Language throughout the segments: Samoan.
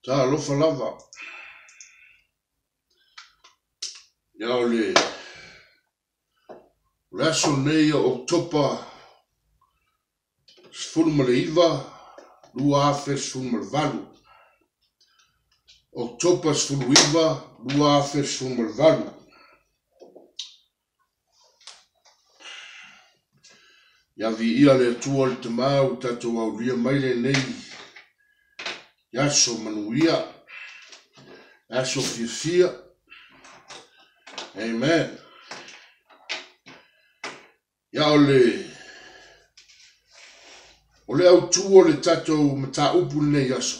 Talofa lava. Ia o le o le aso lenei o Oketopa 19, 2018. Oketopa 19, 2018. Ia viia le Atua le Tama ua tatou aulia mai lenei aso manuia, aso fiafia. Amen. Ia o le o le autu o le tatou mataupu lenei aso.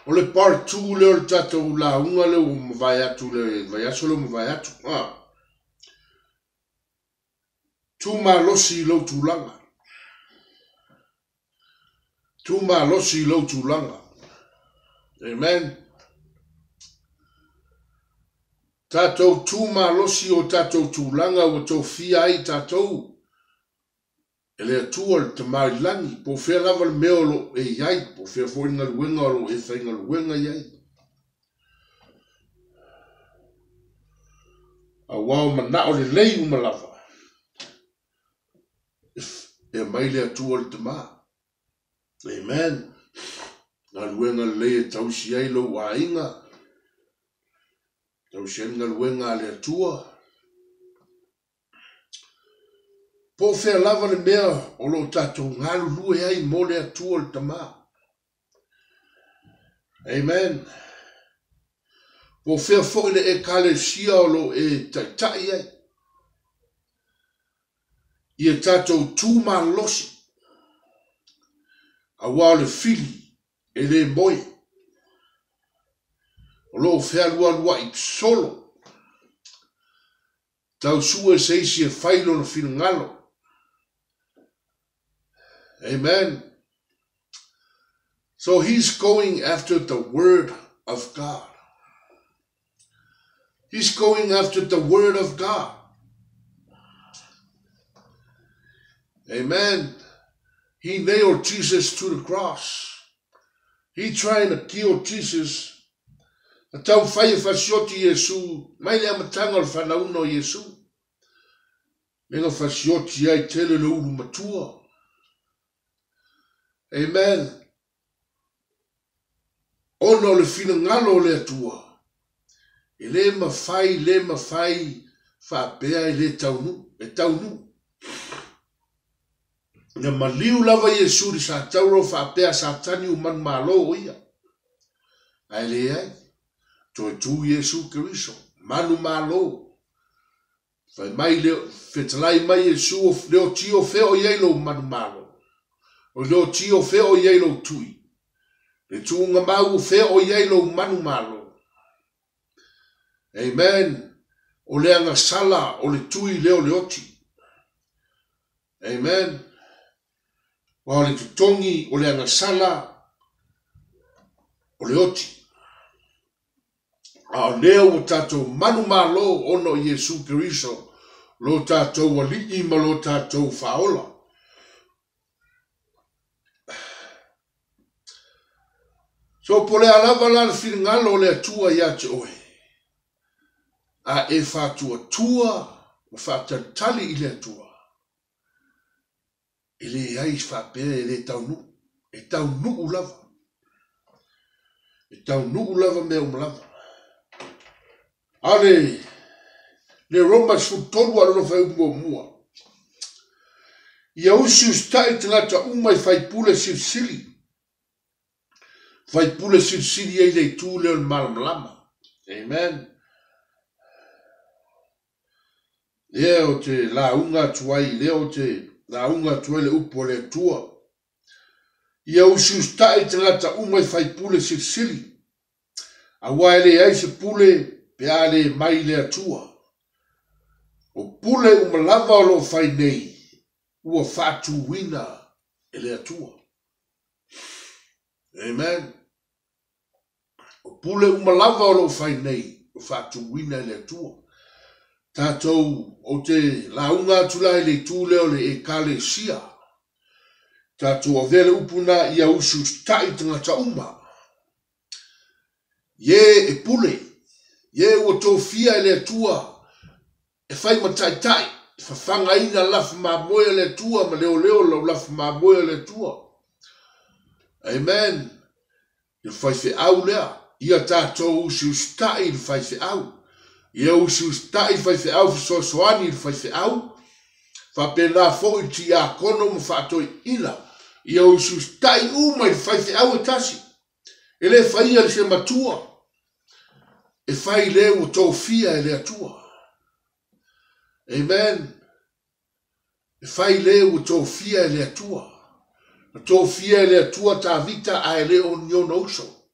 O le part 2 lea o le tatou lauga lea ua mavae atu le vaiaso lea ua mavae atu. Ah. Tu malosi i lou tulaga. Tu malosi i lou tulaga. Amen. Tatou tu malosi o tatou tulaga ua tofia ai tatou e le Atua le Tama i lagi, po o fea lava le mea o lo o e i ai, po o fea foi le galuega o lo o e faigaluega i ai. Aua o manao lelei uma lava, e aumai le Atua le Tama. Amen. Galuega lelei e tausi ai lou aiga, tausi ai le galuega a le Atua. Po o fea lava le mea o lo o tatou galulue ai mo le Atua le Tama. Amen. Po o fea foi le Ekalesia o lo o e taitai ai. Ia tatou tu malosi, aua o le fili e le moe. O lo o fealualuai solo, tau sue se isi e fai lona finagalo. Amen. So he's going after the word of God. He's going after the word of God. Amen. He nailed Jesus to the cross. He trying to kill Jesus. Na taumafai e fasioti Iesu mai le amataga o le fanauina o Iesu. Me na fasioti ai tele le ulu matua. Amen. Ona o le finagalo o le Atua, e le mafai, le mafai faapea e le taunuu, e taunuu. Na maliu lava Iesu i le satauro faapea Satani ua manumalo o ia. Ae leai, toe tu Iesu Keriso, manumalo. Fai mai le, fetalai mai Iesu, o Leoti o fea o i ai lou manumalo? O Leoti o fea o i ai lou tui? Le tuuga mau o fea o i ai lou manumalo? Amen. O le agasala o le tui lea o le oti. Amen. Aua o le totogi o le agasala o le oti. A o lea ua tatou manumalo ona o Iesu Keriso, lo tatou Alii ma lo tatou Faaola. So po o le a lava la le finagalo o le Atua ia te oe, a e faatuatua ma faatalitali i le Atua, e leai faapea e le taunuu, e taunuu lava. E taunuu lava mea uma lava. A o le, le Roma 13 a lona fuaiupu muamua. Ia usiusitai tagata uma i faipule silisili. Faipule silisili ai le itu lea o le malamalama. Amen. Lea ou te lauga atu ai, lea ou te lauga atu ai le upu a le Atua. Ia usiusitai tagata uma i faipule silisili, aua e leai se pule pe a le mai le Atua. O pule uma lava o lo o fai nei, ua faatuina e le Atua. Amen. O pule uma lava o lo o fai nei, ua faatuina e le Atua. Tatou, ou te lauga atu la i le itu lea o le Ekalesia. Tatou avea le upu na ia usiusitai tagata uma. I e e pule, i e ua tofia e le Atua e fai ma taitai, e fafagaina lafu mamoe a le Atua ma leoleo lau lafu mamoe a le Atua. Amen. I le faifeau lea, ia tatou usiusitai i le faifeau. Ia usiusitai i le faifeau fesoasoani i le faifeau. Faapena foi le tiakono ma faatoeaiina. Ia usiusitai uma i le faifeau e tasi. E le faia i se matua, e fai le ua tofia e le Atua. Amen. E fai le ua tofia e le Atua. Na tofia e le Atua Tavita ae le o ni ona uso.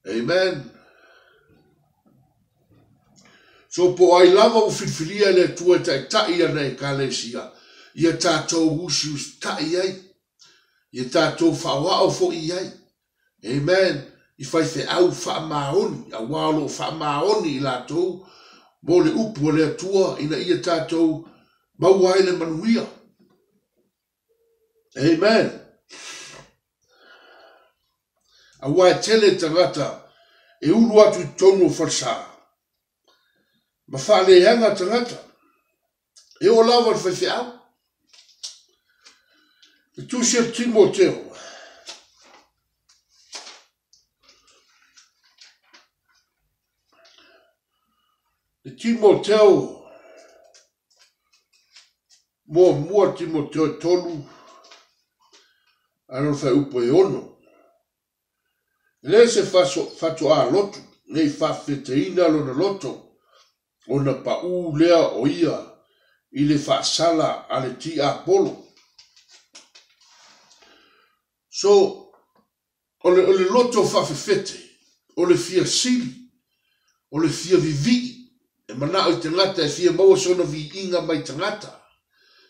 Amen. So po o ai lava ua filifilia e le Atua e taitai ana Ekalesia, ia tatou usiusitai ai, ia tatou faaoao foi i ai. Amen. I faifeau faamaoni, aua o lo o faamaoni i latou mo le upu a le Atua ina ia tatou maua ai le manuia. Amen. Aua e tele tagata e ulu atu i totonu o falesa ma faaleaga tagata. E oo lava i le faifeau. E tusi e Timoteo. E Timoteo Muamua Timoteo e 3, ae lona fuaiupu e 6. E le se fatoā lotu, ne i faafefeteina lona loto, ona paʻū lea o ia i le faasala a le tiapolo. So, O le, o le loto faafefete, o le fia sili, o le fia vivii, e manao i tagata e fia maua sona viiga mai tagata,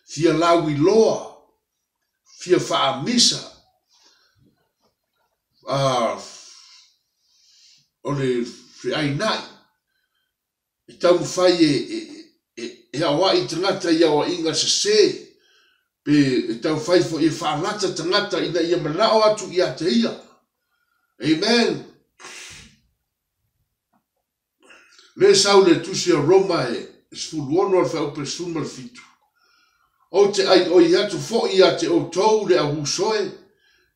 fia lauiloa, fia faamisa, a, o le feainai. E taumafai e aoai tagata i aoaiga sese, pe e taumafai foi e faalata tagata ina ia manao atu ia te ia. Amen. Le sau le tusi a Roma e 16 al fuaiupu e 17. Ou te aioi atu foi ia te outou le au uso e,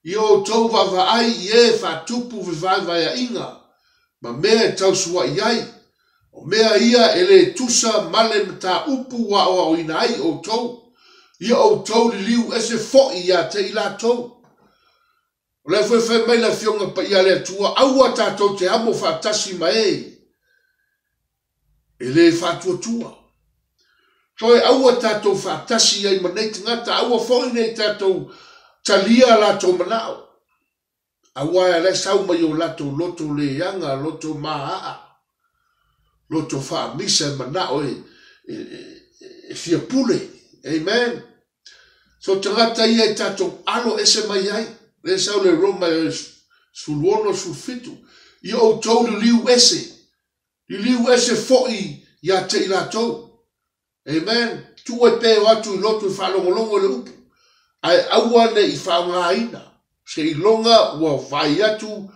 i o outou vaavaai i e faatupu fevaevaeaiga ma mea e tausua'i ai, o mea ia e lē tusa ma le mataupu ua aoaoina ai outou, ia outou liliu ese fo'i ia te i latou. O lea foi fai mai le Afioga Paia a le Atua, Aua tatou te amo faatasi ma e e lē faatuatua. Toe aua tatou faatasi ai ma nei tagata, aua foi ne i tatou talia a latou manao. Aua e la e sau mai o latou loto leaga, loto maaa, loto faamisa e manao e, e, e, e fia pule. Amen. So tagata ia e tatou alo ese mai ai. Lea sau le Roma e 16, 17. Ia outou liliu ese. Liliu ese foi ia te i latou. Amen. Tuu ai pea e o atu i lotu e faalogologo i le upu, ae aua ne i faaaogaina. Seiloga ua vaai atu,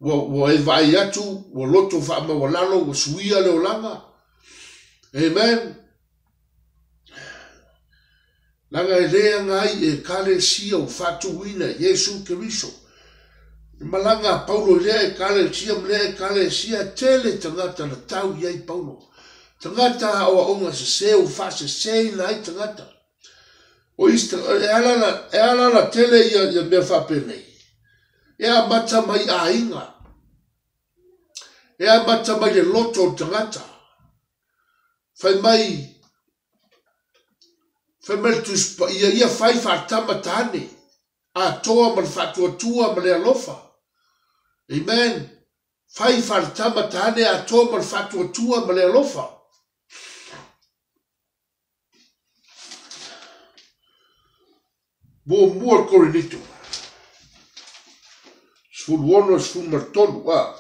ua, ua e vaai atu, ua loto faamaualalo, ua suia le olaga. Amen. Leaga e leaga ai Ekalesia ua faatuina e Iesu Keriso. I malaga a Paulo i lea Ekalesia ma lea Ekalesia, e tele tagata na tau i ai Paulo. Tagata aoaoga sese ua faaseseina ai tagata. O isi e ala la, e ala la tele ia, ia mea faapenei. E amata mai aiga. E amata mai le loto o le tagata. Fai mai, fai mai le Tusi Paia, ia fai faatama tane, atoa ma le faatuatua ma le alofa. Amen. Fai faatama tane, atoa ma le faatuatua ma le alofa. Muamua Korinito, 16, 13, a.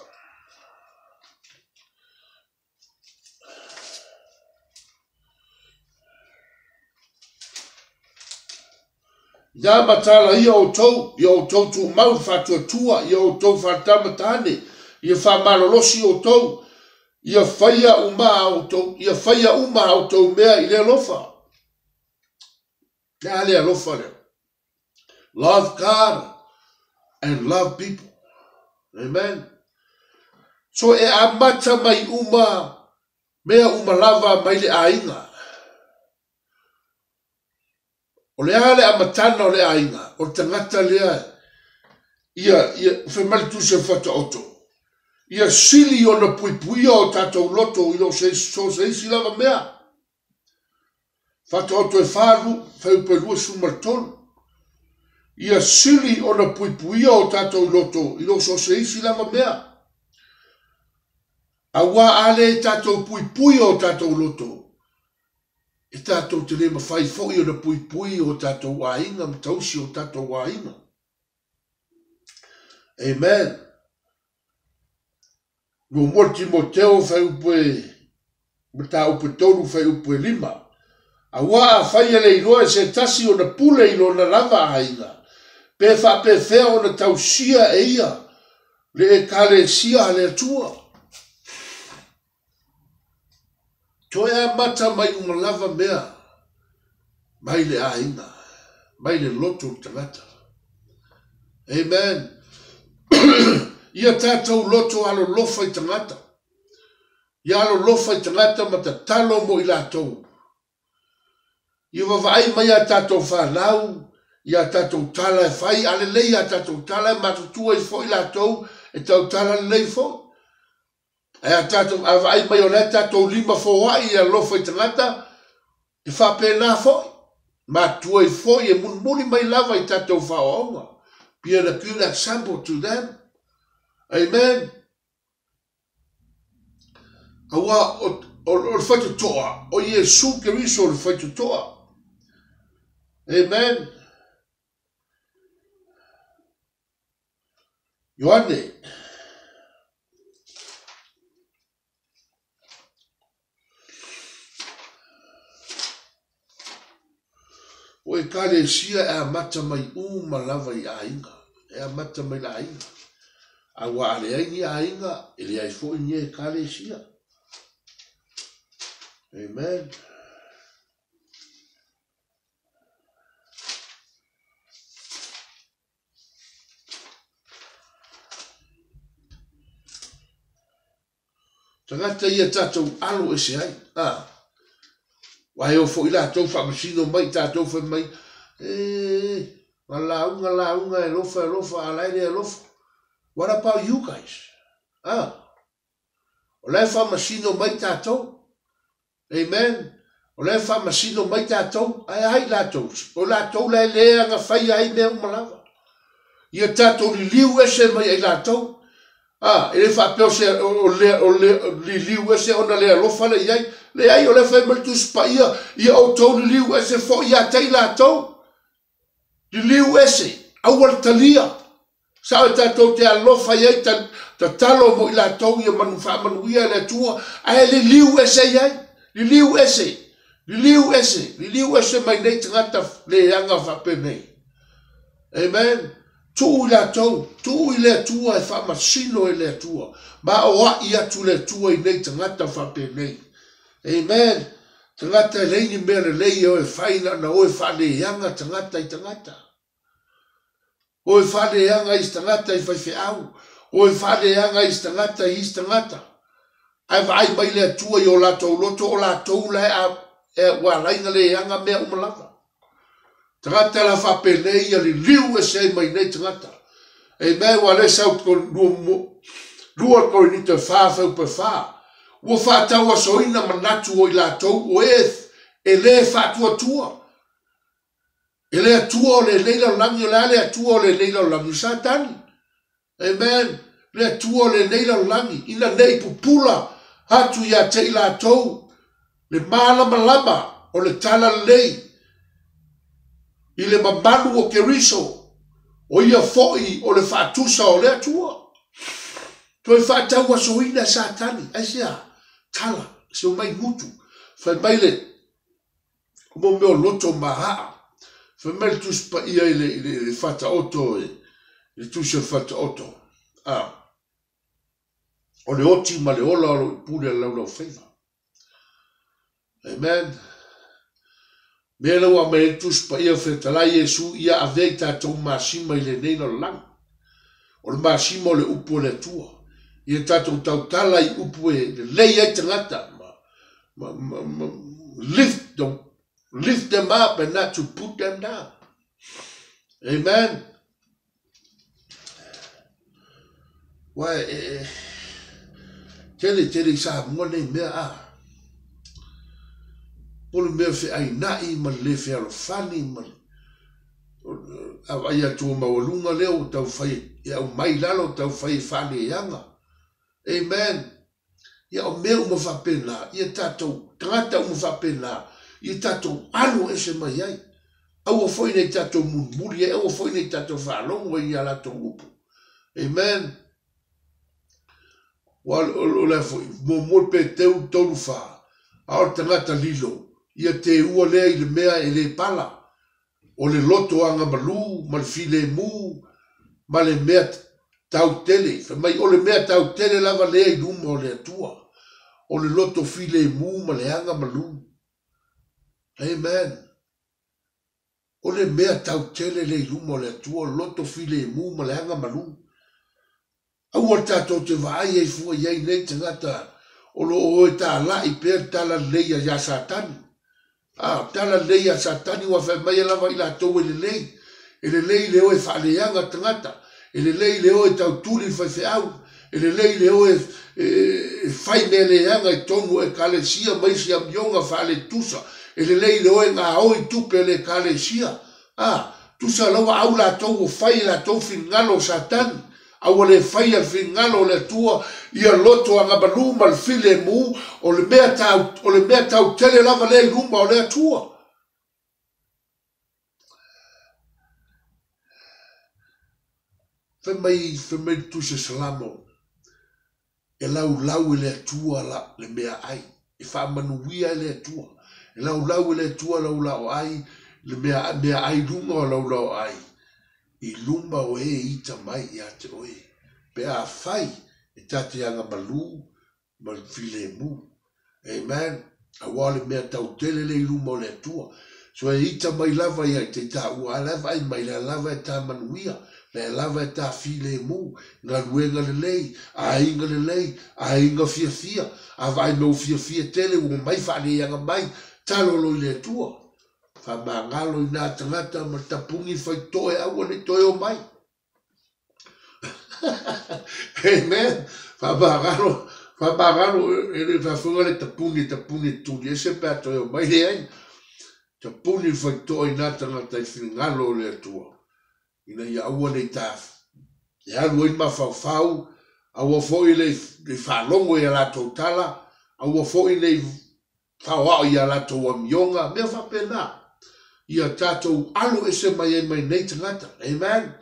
Ia mataala ia outou, ia outou tumau le faatuatua, ia outou faatama tane, Ia faamalolosi outou, ia faia uma a outou, ia faia uma a outou mea i le alofa. Le a le alofa lea? Love God and love people. Amen. So e amata mai uma mea uma lava mai le aiga. O le a le amatana o le aiga, o le tagata lea, ia, ia, fai mai le Tusi o Faataoto, ia sili ona puipuia o tatou loto i lo se, so se isi lava mea. Faataoto e 4, fuaiupu e 23. Ia sili ona puipuia o tatou loto i lo so se isi lava mea. Auā a lē tatou puipui o tatou loto, e tatou te le mafai foi ona puipui o tatou aiga ma tausi o tatou aiga. Amen. Muamua Timoteo fuaiupu e mataupu e 3 fuaiupu e 5. Auā afai e le iloa e se tasi ona pule i lona lava aiga, pe faapefea ona tausia e ia le Ekalesia a le Atua. Toe amata mai uma lava mea mai le aiga, mai le loto o le tagata. Amen. Ia tatou loto alolofa i tagata. Ia alolofa i tagata ma tatalo mo i latou. Ia vavaai mai a tatou fanau i a tatou tala e fai, a lelei a tatou tala e matutua ai foi latou e tautala lelei foi. Ae a tatou a vaai mai o la e tatou lima foai e alofa i tagata, e faapena foi. Matutua ai foi e mulimuli mai lava i tatou faaoaoga. Be a good example to them. Amen. Auā o, o, o le faitotoa, o Iesu Keriso o le faitotoa. Amen. Ioane. O Ekalesia e amata mai uma lava i aiga, e amata mai le aiga. Auā a leai ni aiga, e leai foi ni Ekalesia. Amen. Tagata ia tatou alo ese ai. A. Ua e o foi latou faamasino mai tatou fai mai, e, nga lauga lauga e lofa e lofa a la e le alofa. What about you guys? A. O la e faamasino mai tatou. Amen. O la e faamasino mai tatou, ae a i latou? O latou la e le agafaia ai mea uma lava. Ia tatou liliu ese mai ai latou. A, e le faapea o se, o le, o le, liliu ese ona le alofa lea i ai. Leai, o lea e fai mai le Tusi Paia, ia outou liliu ese foi ia te i latou. Liliu ese, aua le talia. Sao e tatou te alofa i ai, tatalo mo i latou ia manu faamanuia e le Atua, ae liliu ese i ai. Liliu ese, liliu ese, liliu ese mai nei tagata leaga faapenei. Amen. Tuu i latou, tuu i le Atua e faamasino e le Atua, ma oai atu le Atua i nei tagata faapenei. Amen. Tagata e leai ni mea lelei e o e fai na ona o e faaleaga tagata i tagata. O e faaleaga isi tagata i faifeau. O e faaleaga isi tagata i isi tagata. Ae vaai mai le Atua i o latou loto, o latou la e, a, e ua ala ai na leaga mea uma lava. Tagata la faapenei ia liliu ese ai mai nei tagata. Amen, ua le sau 2 Korinito e 4 fuaiupu e 4. Ua faatauasoina manatu o i latou o e e le faatuatua. E le Atua o lenei lalolagi, o le a le Atua o lenei lalolagi? O Satani. Amen. Le Atua o lenei lalolagi, ina ne i pupula atu ia te i latou le malamalama o le talalelei i le mamalu o Keriso, o ia foi o le faatusa o le Atua. Toe faatauasoina e Satani, aisea? Tala, se omai gutu, fai mai le mo mea o loto mahaa. Fai mai le Tusi Paia i le, i le, i le Faataoto, i le Tusi o le Faataoto. Ah. O le oti ma le ola o lo o i pule a le laulaufaiva. Amen. Mea lea ua aumai ai le Tusi Paia o Fetalai Iesu ia avea i tatou masima i lenei lalolagi. O le masima o le upu o le Atua. Ia tatou tautala i upu e lelei ai tagata ma, ma, ma, ma lift, the, lift them up and not to put them down. Amen. Ua e, e, tele tele i Samoa nei mea a. Po le mea feaina'i ma le le fealofani ma le a vaai atu ua maualuga lea ua taufai e aumai i lalo, taufai e faaleaga. Amen. Ia o mea uma faapena, ia tatou, tagata uma faapena, ia tatou alu ese mai ai. Aua foi nei tatou mulimuli ai, aua foi nei tatou faalogo ai i a latou upu. Amen. Ua o le a foi, muamua Peteru 3:4, a o le tagata lilo, ia teua lea i le mea e le pala, o le loto agamalu ma le filemu ma le mea tau tele. Fai mai, o le mea tau tele lava lea i luma o le Atua, o le loto filemu ma le agamalu. Amen. O le mea tau tele lea i luma o le Atua, o le loto filemu ma le agamalu. Aua tatou te vaai ai fua i ai nei tagata o lo o o e talai pea le talalelei ia Satani. A, talalelei ia Satani ua fai mai lava i latou e lelei. E lelei le o e faaleaga tagata. E lelei le o e tautuli i le faifeau. E lelei le o e, e, e fai mea leaga i totonu o ekalesia ma isi amioga faaletusa. E lelei le o e gaoi tupe a le ekalesia. A, tusa la ua au latou ua fai e latou finagalo o Satani, a ua le faia le finagalo o le Atua, ia loto agamalu ma le filemu, o le mea tau, o le mea tau tele lava lea i luma o le Atua. Fai mai, fai mai le Tusi a Salamo, E laulau e le Atua la, le meaai, e faamanuia e le Atua. E laulau e le Atua lau laoai, le mea, meaai luga o lau laoai, i luma o e ita mai ia te oe, pe afai e ta te agamalu ma le filemu. Amen. Aua o le mea tau tele lea i luma o le Atua. So e ita mai lava ia i te taua, a la e vaai mai, lea lava e ta manuia, lea lava e ta filemu, galuega lelei, aiga lelei, aiga fiafia. A vaai mai ua fiafia tele, ua omai faaleaga mai, talolo i le Atua. Faamagalo i nā tagata ma le tapuni faitotoa e aua ne i toe omai. Amen. Faamagalo, faamagalo, e le faafofoga le tapuni, tapuni e tuli ese pe a toe omai leai. Tapuni le faitotoa i nā tagata i finagalo o le Atua, ina ia aua ne i ta e alu ai le mafaufau, aua foi le i faalogo i a latou tala, aua foi ne i faoao i a latou amioga, mea faapena, ia tatou alo ese mai ai mai nei tagata. Amen.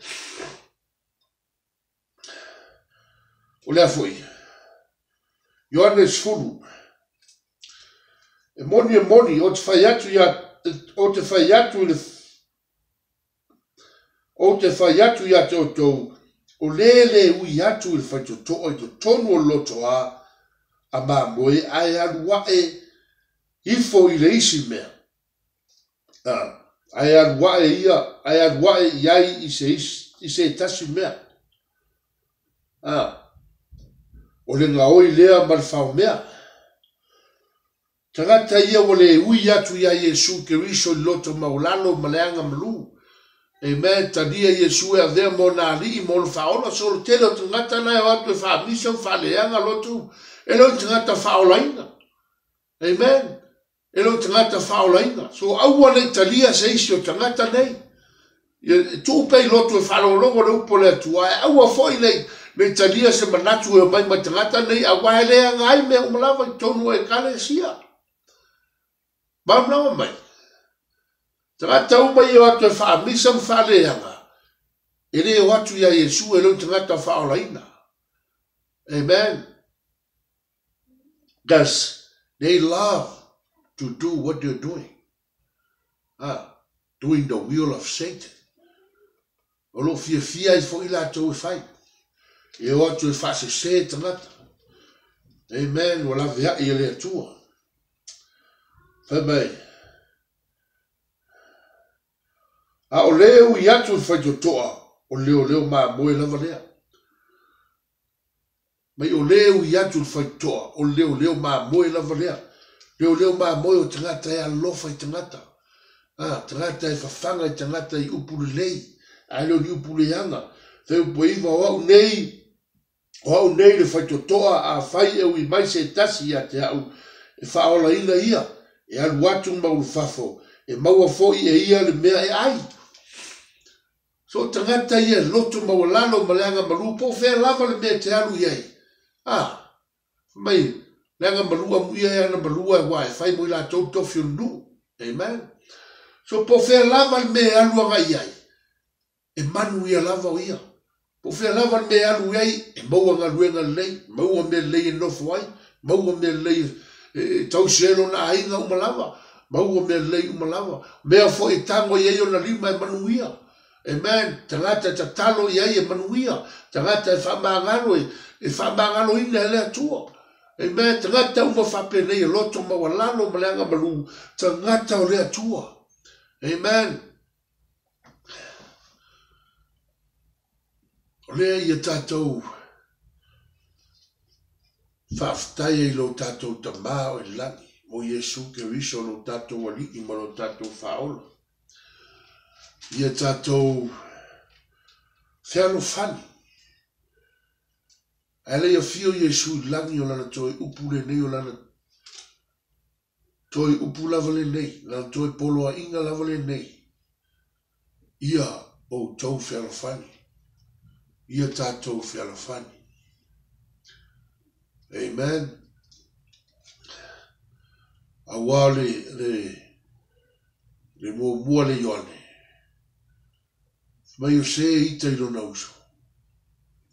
O lea foi, Ioane 10, e moni e moni, o te fai atu ia, o te fai atu i le, o te fai atu ia te outou, o le le ui atu i le faitotoa i totonu o le lotoa a mamoe ae alu ae ifo i le isi mea, a, ae alu ae ia, ae alu ae i ai i se isi, i se tasi mea. A, o le gaoi lea ma le faomea. Tagata ia ua le ui atu iā Iesu Keriso i le loto maualalo ma le agamalu. Amen. Talia Iesu e avea ma ona alii ma ona faaola. So le tele o tagata na e o atu e faamisa ma faaleaga lotu, e le o ni tagata faaolaina. Amen. E le o ni tagata faaolaina. So aua ne i talia se isi o tagata nei. Ia tuu pea i lotu e faalogologo le upu a le Atua, ae aua foi nei, nei talia se manatu e omai mai tagata nei, aua e leaga ai mea uma lava i totonu o Ekalesia. Malamalama mai? Tagata uma ia o atu e faamisa ma faaleaga, e le o atu iā Iesu e le o ni tagata faaolaina. Amen. Because they love to do what they're doing. Ah, doing the will of Satan. O lo o fiafia ai foi latou e fai. E o atu e faasese tagata. Amen. Ua laveai e le Atua. Fai mai, A o le ui atu i le faitotoa, o le leoleo mamoe lava lea. Mai o le ui atu i le faitotoa, o le leoleo mamoe lava lea. Leoleo mamoe o tagata e alofa i tagata. A, tagata e fafaga i tagata i upu lelei, ae le o ni upu leaga. Fuaiupu 9, o au nei, O au nei le faitotoa, afai e ui mai se tasi ia te au, e faaolaina ia, e alu atu ma ulufafo, e maua foi e ia le mea e ai. So o tagata ia e loto maualalo ma le agamalu, po o fea lava le mea e te alu i ai. A, fai mai, le agamalu amuia e ana malua aua e fai mo i latou le tofi o le nuu. Amen. So po o fea lava le mea e alu agai i ai, E manuia lava o ia. Po o fea lava le mea e alu i ai, e maua galuega lelei, maua mea lelei e nofo ai, maua mea lelei e tausi ai lona aiga uma lava, maua mea lelei uma lava. Mea foi e tago i ai ona lima e manuia. Amen. Tagata e tatalo i ai e manuia. Tagata e faamagalo e faamagaloina e le Atua. Amen. Tagata uma faapenei e loto maualalo ma le agamalu, tagata o le Atua. Amen. O lea ia tatou faafetai ai i lo tatou Tama o i lagi, mo Iesu Keriso lo tatou Alii ma lo tatou Faaola. Ia tatou fealofani. Ae le i afio Iesu i lagi o lana toe upu lenei o lana Toe upu lava lenei, na o toe poloaiga lava lenei, ia outou fealofani, ia tatou fealofani. Amen. Aua le, le, le muamua le Ioane, mai o se ita i lona uso,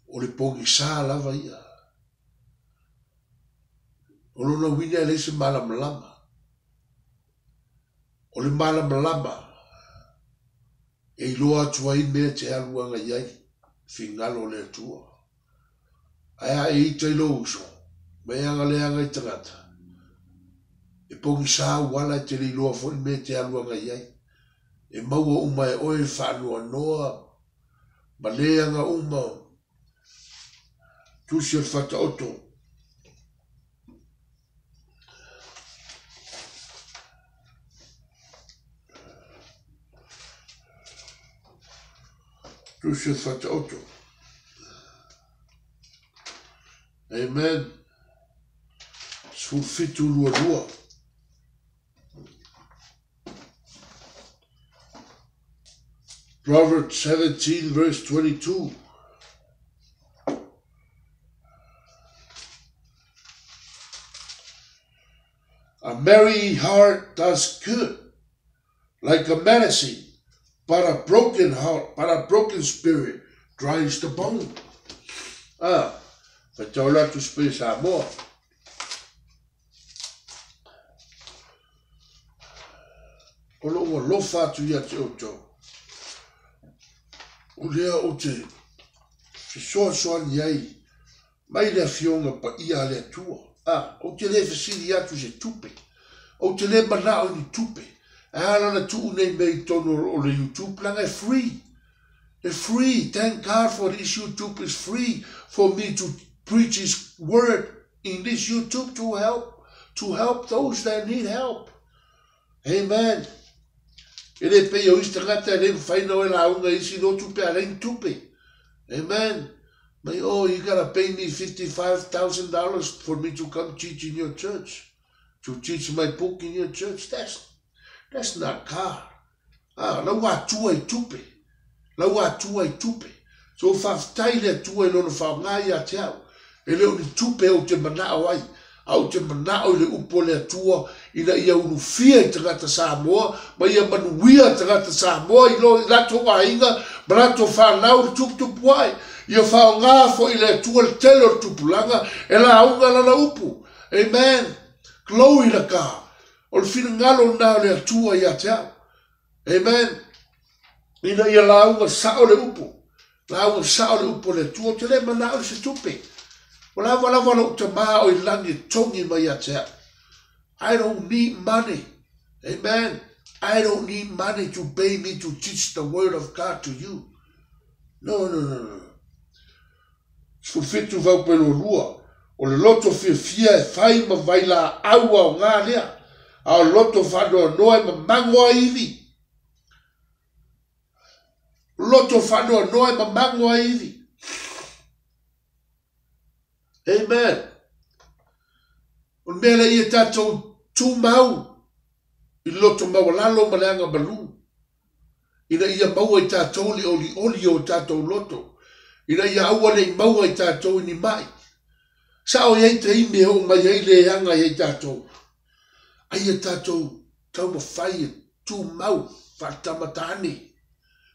o le pogisa lava ia. O lona uiga e leai se malamalama. O le malamalama e iloa atu ai mea e te alu agai ai, finagalo o le Atua. Ae a e ita i lou uso, ma e agaleaga i tagata, e pogisa ou ala e te le iloa foi le mea e te alu agai ai. E maua uma e oe le faanoanoa ma leaga uma Tusi o le Faataoto. Tusi o le Faataoto. Amen. 17:22. Proverbs 17 verse 22. A merry heart does good, like a medicine, but a broken heart, but a broken spirit dries the bone. Ah, faitau atu se Samoa. O lou alofa atu ia te outou, o lea ou te fesoasoani ai mai le Afioga Paia a le Atua. A, ou te le fesili atu i se tupe, ou te le manao i ni tupe, ae ala ona tuu nei mea i totonu o le YouTube, leaga e free. E free, thank God for this YouTube is free for me to preach His word in this YouTube to help to help those that need help. Amen. E le pei o isi tagata e le mafai na oe lauga i isi lotu pe a leai ni tupe. Amen. Mai, oh, you gotta pay me $55,000 for me to come teach in your church. To teach my book in your church. That's, that's not God. Ā, lau Atua i tupe. Lau Atua i tupe. So faafetai le Atua i lona faaaoga ia te au. E le o ni tupe ou te manao ai, a ou te manao i le upu a le Atua ina ia ulufia i tagata Samoa ma ia manuia tagata Samoa i lo latou aiga ma latou fanau i le tuputupu ae. Ia faaaoga foi le Atua le tele o le tupulaga e lauga lana upu. Amen. Glory to God. O le finagalo lena o le Atua ia te au. Amen. Ina ia lauga sao le upu. Lauga sao le upu o le Atua. Ou te le manao i se tupe. Ua lava lava lou Tama o i lagi e togi mai ia te au. I don't need money. Amen. I don't need money to pay me to teach the word of God to you. No, no, no, no. 17 vaupelolua, o le loto fiafia e fai ma vailaau aoga lea, a o le loto faanoanoa e mamago ai ivi. Loto faanoanoa e mamago ai ivi. Amen. O le mea lea ia tatou tumau i le loto maualalo ma le aga malu, ina ia maua i tatou le olioli o tatou loto, ina ia aua ne i maua i tatou i ni mai. Sao e i ai taimi e oo mai ai le aga ia i tatou, a ia tatou taumafai e tumau faatamatane.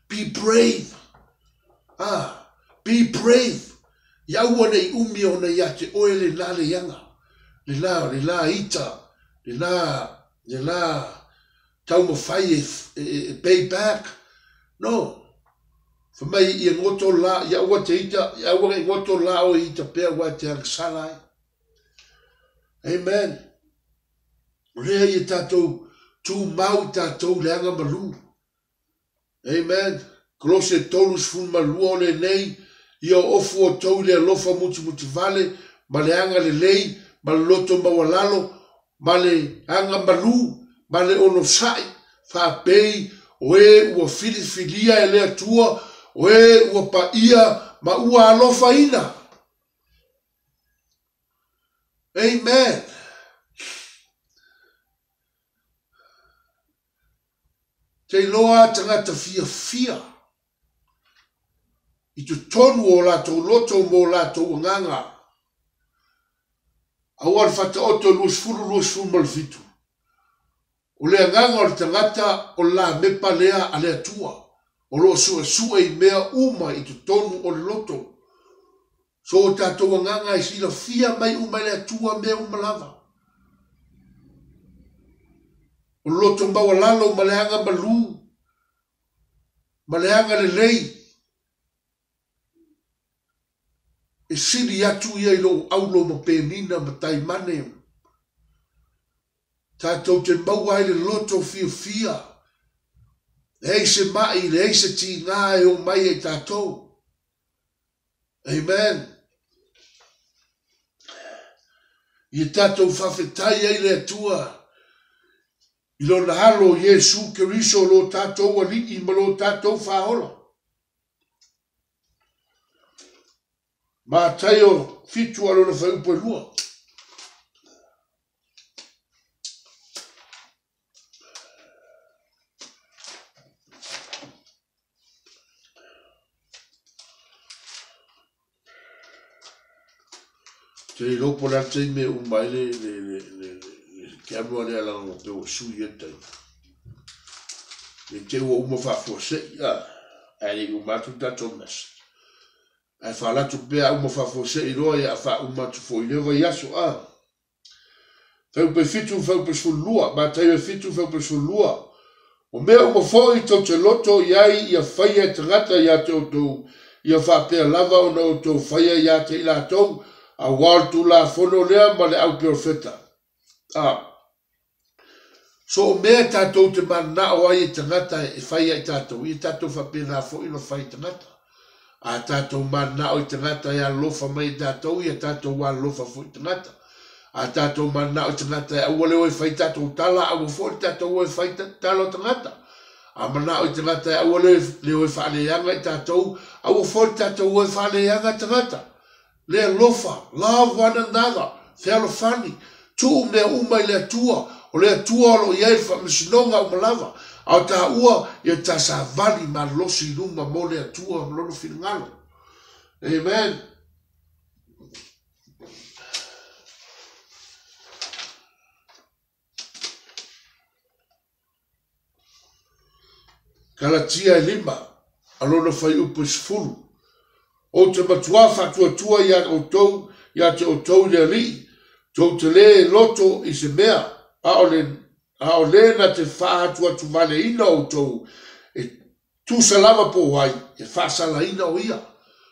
Be brave. Ah, be brave. Ia aua ne i umi ona ia te oe lena leaga, lena, lena ita, lena, lena taumafai e, e, e pay back. No. Fai mai ia goto la, ia aua te ita, ia aua ne i goto la oe ita pea ua e te agasala ai. Amen. O lea ia tatou tumau i tatou le aga malu. Amen. Kolose 32 o lenei, ia ofu outou i le alofa mutimutivale, ma le aga lelei, ma le loto maualalo, ma le aga malu, ma le onosai, faapei o e ua filifilia e le Atua, o e ua paia ma ua alofaina. Amen. Te iloa a tagata fiafia i totonu o latou loto ma o latou agaga. Aua le Faataoto 20, 27. O le agaga o le tagata o le lamepa lea a le Atua, o lo o suesue i mea uma i totonu o le loto. So o tatou agaga e silafia mai uma e le Atua mea uma lava. O le loto maualalo ma le aga malu ma le aga lelei e sili atu ia i lou aulo ma penina ma taimane. Tatou te maua ai le loto fiafia. Leai se mai, leai se tigā e oo mai ia i tatou. Amen. Ia tatou faafetai ai le Atua i Lona Alo Iesu Keriso lo tatou Alii ma lo tatou Faaola. Mataio 7 a lona fuaiupu e lua. Te iloa po o le a le taimi e uma ai le, le, le, le, le camera lea leaga ua pei ua sui ai le taimi. Ne i te i ua uma faafuasei, a, ae le i uma atu le tatou message. Ae faalatu pea a uma faafuasei loa ia a faauma atu foi i lea vaiaso, a. Fuaiupu e 7, fuaiupu e 12, Mataio e 7, fuaiupu e 12, O mea uma foi tou te loto i ai ia faia e tagata ia te outou, ia faapea lava ona outou faia ia te i latou, auā o le Tulafono lea ma le au perofeta. A. So o mea tatou te mananao ai e tagata e fai ia i tatou, ia tatou faapena foi ona fai i tagata. A tatou mananao i tagata e alolofa mai i tatou, ia tatou alolofa foi i tagata. A tatou mananao i tagata e aua le o e fai tatou tala, aua foi le tatou o e fai tala o tagata. A manao i tagata e aua le o e faaleaga i tatou, aua foi le tatou o e faaleaga tagata. Le alofa, love one another, fealofani, tuu mea uma i le Atua, o le Atua o lo o i ai le faamasinoga uma lava, a o taua ia ta savali malolosi i luma mo le Atua ma Lona finagalo. Amen. Kalatia e lima, a lona fuaiupu e 10. Ou te matuā faatuatua iā outou, iā te outou i le Alii, tou te lē loto i se mea, a o le, a o le na te faaatuatuvaleina outou, e tusa lava po o ai, e faasalaina o ia.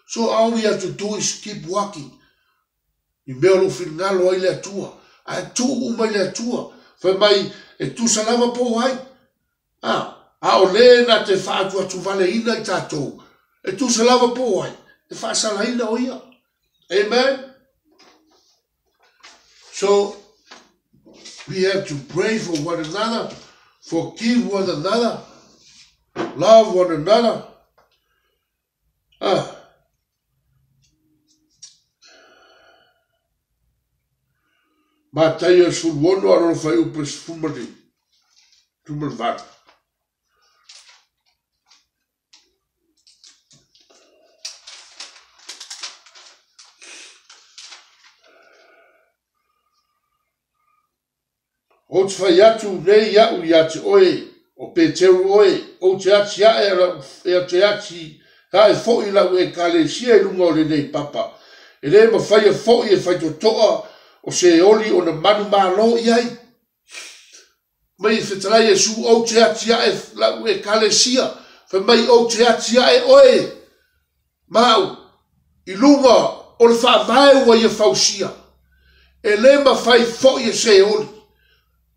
So all we have to do is keep working. I mea o lo o finagalo ai le Atua, ae tuu uma i le Atua, fai mai e tusa lava po o ai. A, a o le na te faaatuatuvaleina i tatou, e tusa lava po o ai, e faasalaina o ia. Amen? So, we have to pray for one another, forgive one another, love one another. Ah. Mataio 16 a lona fuaiupu e 18. Ou te fai atu nei au ia te oe, o Peteru oe, ou te atiae lau, e te atiae foi lau ekalesia i luga o lenei papa. E le mafaia foi e faitotoa o Seoli ona manumalo i ai. Mai fetalai Iesu, ou te atiae lau ekalesia, fai mai ou te atiae oe ma au i luga o le faavae ua ia fausia. E le mafai foi e Seoli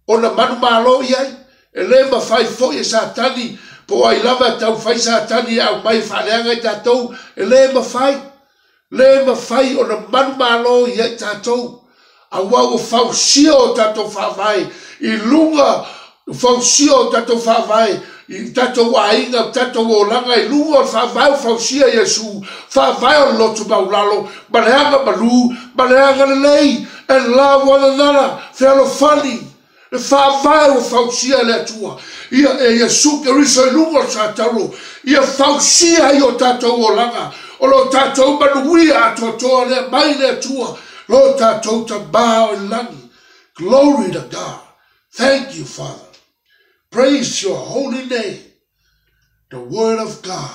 ona manumalo i ai, e le mafai foi e Satani, po o ai lava e taumafai Satani e aumai e faaleaga i tatou, e le mafai, le mafai ona manumalo ia i tatou. Aua ua fausia o tatou faavae i luga, fausia o tatou faavae i tatou aiga, tatou olaga i luga o le faavae ua fausia Iesu, faavae o le loto maulalo, ma le agamalu, ma le agalelei, and love one another, fealofani, le faavae ua fausia e le Atua, ia e Iesu Keriso i luga o le satauro, ia fausia ai o tatou olaga, o lo tatou manuia atoatoa lea mai le Atua, lo tatou Tama o i lagi. Glory to God. Thank you, Father. Praise your holy name. The word of God.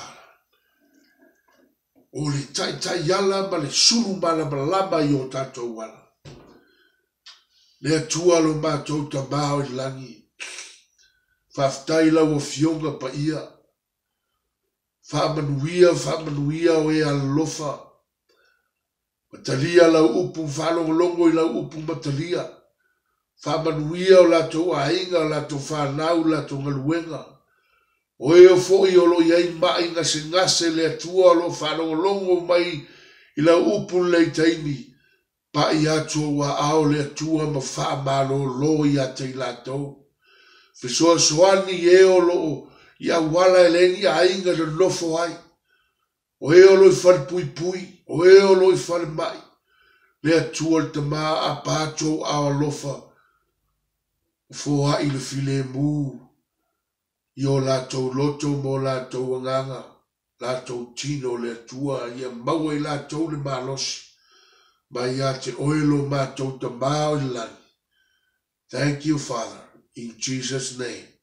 O le taitaiala ma le sulu malamalama i o tatou ala. Le Atua lo matou Tama o i lagi. Faafetai lau Afioga paia. Faamanuia, faamanuia o e alolofa. Matalia lau upu, faalogologo i lau upu matalia. Faamanuia o latou aiga, o latou fanau, o latou galuega. O e foi o lo o i ai mai gasegase le Atua o lo o faalogologo mai i lau upu lenei taimi. Pai atu ou aao le Atua ma faamalolo ia te i latou. Fesoasoani i e o lo o i auala e leai ni aiga e nonofo ai. O e o lo o i falepuipui, o e o lo o i falemai. Le Atua le Tama aapa atu ou aao alofa, foai le filemu i o latou loto ma o latou agaga, latou tino le Atua, ia maua i latou le malosi, mai ia te oe lo matou Tama o i le lagi. Thank you, Father, in Jesus' name.